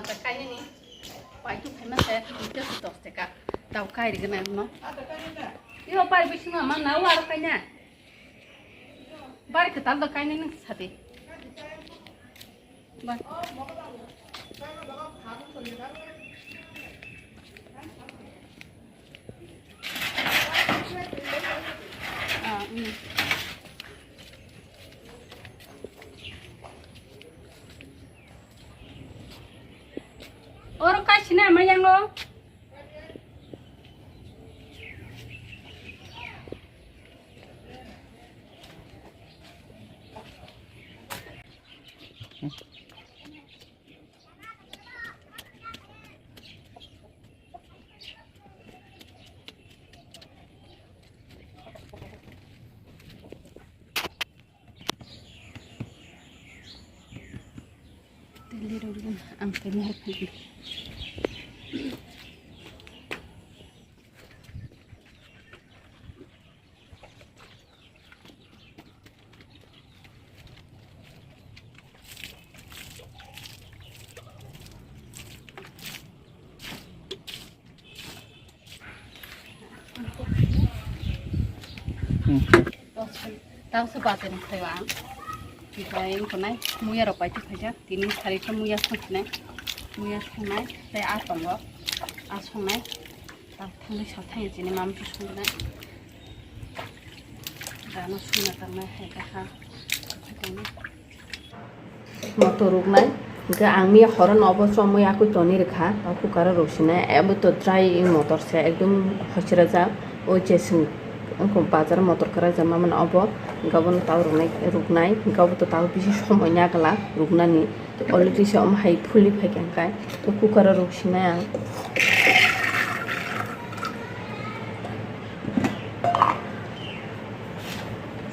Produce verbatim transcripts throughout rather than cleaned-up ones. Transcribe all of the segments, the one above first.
Kainani. Pai tu phaima se, tu tu tos teka. Tau kai ri gana no. Yo pai bisingo ma na war kaina. Bari kwtal do kainani sadi. Ba. Ah, mm. Oro kaisina mayango. Ang tini hai phai. Tang se bate ni khayo ang. Omprai wngkha nai muya rok pai khaijak. Tini sari khe muya songkha nai. Muya songnai tei a tongo. A songnai. Tang thangwi sa thangwi chini mam tu songkha nai. Dano songna tangnai hai kha. Motor ruknai, hingke ang miya horo no obo chomwi yakui toni rikha, o cooker o ruksinai, abo to dry motor se, ekdom hochirajak, o jeswng wngkha bazar motor kwrajak ma mano obo, hingke obono tao ruknai, ruknai, hingke obo to tao bisi somoi nagwlak ruknani, already se omo hai phuli phaikha hingke, o cooker o ruksinai ang.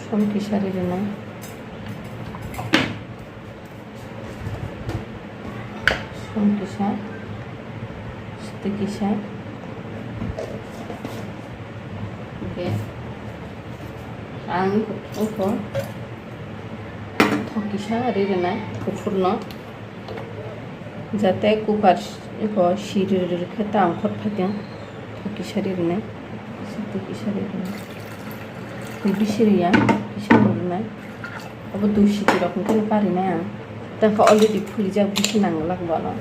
Som kisa ri rwnai. Som kisa, siti kisa. Oke. Ang iko thok kisa ri rwnai kuphurno. Jate cooker iko siri rwrwk khe ta ongkhor phaikhe kisa ri rwnai, siti kisa ri rwnai, tei bisi riya kisa rwnai, abo dui siti rok hwnkhe no karinai ang, tei khe already phulijak bisi nangwlak bono.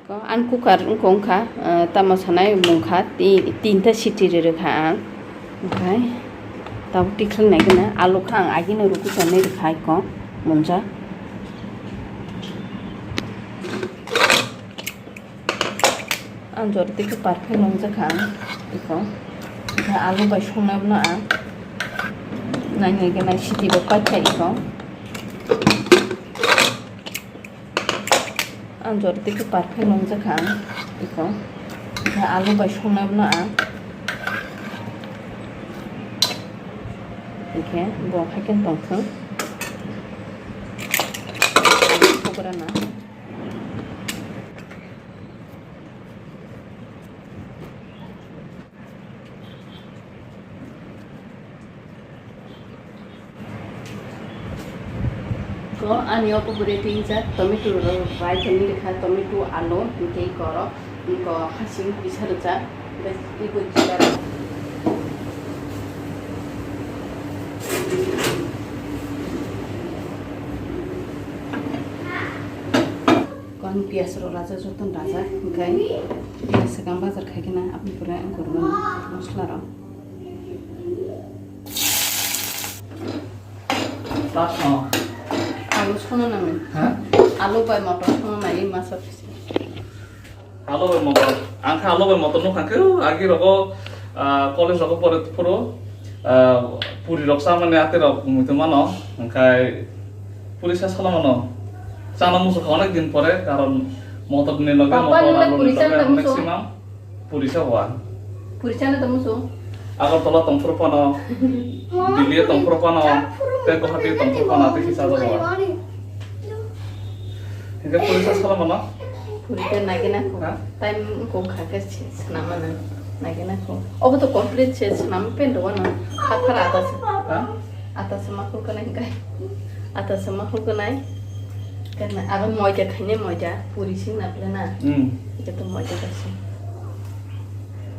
Ko ang cooker wngkha, wngkha, eh, tamo sanai mungkha, ti-, tinta siti rwrwkha ang. Omprai tabuk tikhlai nai gana, alu kha ang agini rukui tonwi rwkha iko munjak. Ang jora tikhe perfect nungjakha ang iko. Omprai alu bai songnai bono ang nai nai gana siti bo paikha iko. Ang jora tikhe perfect nungjakha ang iko. Omprai alu bai songnai bono ang. Hingkhe bo hai khe tongthwng. Pokora na. Ko ani o kubure tinjak tomato rok bai khe nini kha tomato, alu, tei koro ko hasing kisa rwjak, tei twibo jiya rok. Ko ani piyaj rok rajak, joto no rajak, hwnkhe piyaj swkang bazar khai khe na aboni pore ang kwrwngmani masla rok. Alu sono nangwi. Ha? Alu bai motor sono nai masa pisi. Alu bai motor. Ang kha alu bai motor nukha khe, agi rogo, ah, college rogo pore phuru, ah, puri rok chamani ate rok muitu mano. Hwnkhe puri sa sala mano. Chana musu kha onek din pore, karon motor ni loge, motor alu ni loge maximum. Puri sa hua. Puri chana tong musu. Agartala tongphuru phano, Delhi tongphuru phano, tei Guwahati tongphuru phano, tei kisa jago. Hingke puri sa sala mano? Puri te nagi na ko. Ha? Time ko kha ke snama na. Nagi na ko. Obo to complete se snam pen do na. Hathar ata se. Ha? Ata se ma ko kanai kai. Ata se ma ko kanai. Karena aro moida khaine moida puri sing na phle na. Hmm. Itu to moida kasi.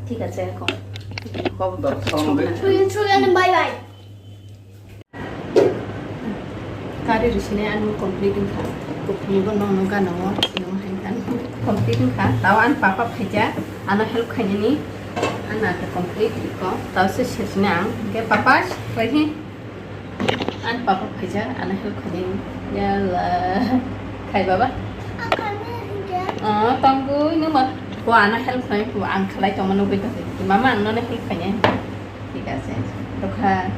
Thik ache ko. Ko. Dak sound de. Chuyan, chuyan, bye bye. Kari risine anu complete wngkha. Kupni bo nong nong gana o, siyong hai kan. Complete wngkha. Tao an papa phaija, ano help khainani. Ana ke complete ko. Tao se sesine ang. Ke papa, rehi. An papa phaija, ano help khainani. Yalla. Khai baba. Oh, tonggu, numa. Ko ano help khai, ko ang khalai tongma nugui tongkha. Mama ang nono help khainai. Thik ache. Tokha.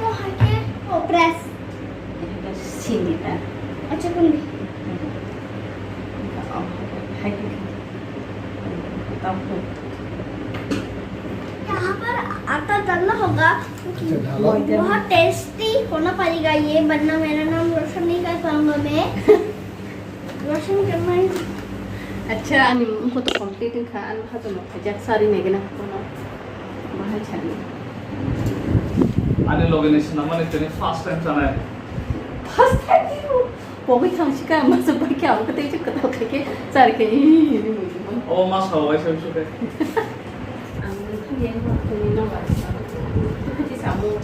O, hai khe? O, press. Sini ta. Acha, kun di? Oh, hai khe. Tau. यहाँ पर आटा डालना होगा। अच्छा, डालो। बहुत टेस्टी होना पड़ेगा ये, वरना मेरा नाम रोशन नहीं कर पाऊंगा मैं। Roshan Kamal. Acha, ani wngkha to complete wngkha, ani hato no khaijak sari naigena kono. Bahai sari. Ani loge ni swnamani tini first time chanai. First time ni bo. Pogwi thang sika masa bai kya ko tei chuk kata khaike sari ke. Oh, masa bai sai suke. Ang ni yang ko ni no ba. Ko ti samu.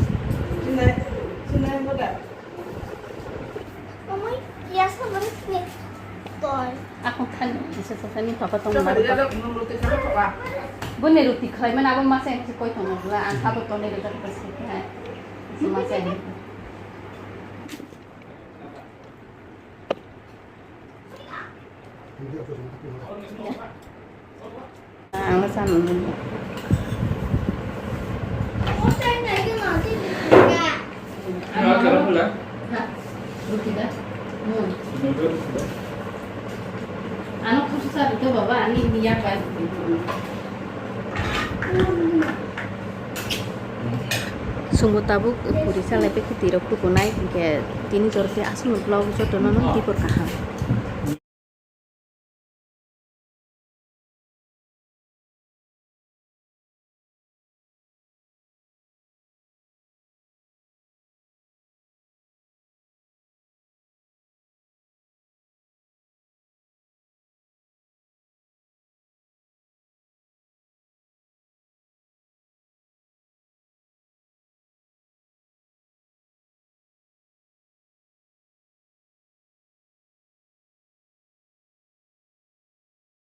Sinai, sinai boda. Omoy, ya sa bari ni toy. Ako khan, isa sa ni papa tong mar. Buni ruti khai man abo masa yang koi tong la, ang abo tone ruti pas khai. Masa yang. Ang sana nunggu. Ano khusu sa dito baba, ani niya ba. Sungo tabuk puri salai pe khiti rok tukunai, hingke tini jor khe aswk no vlog joto no no tibor kaham.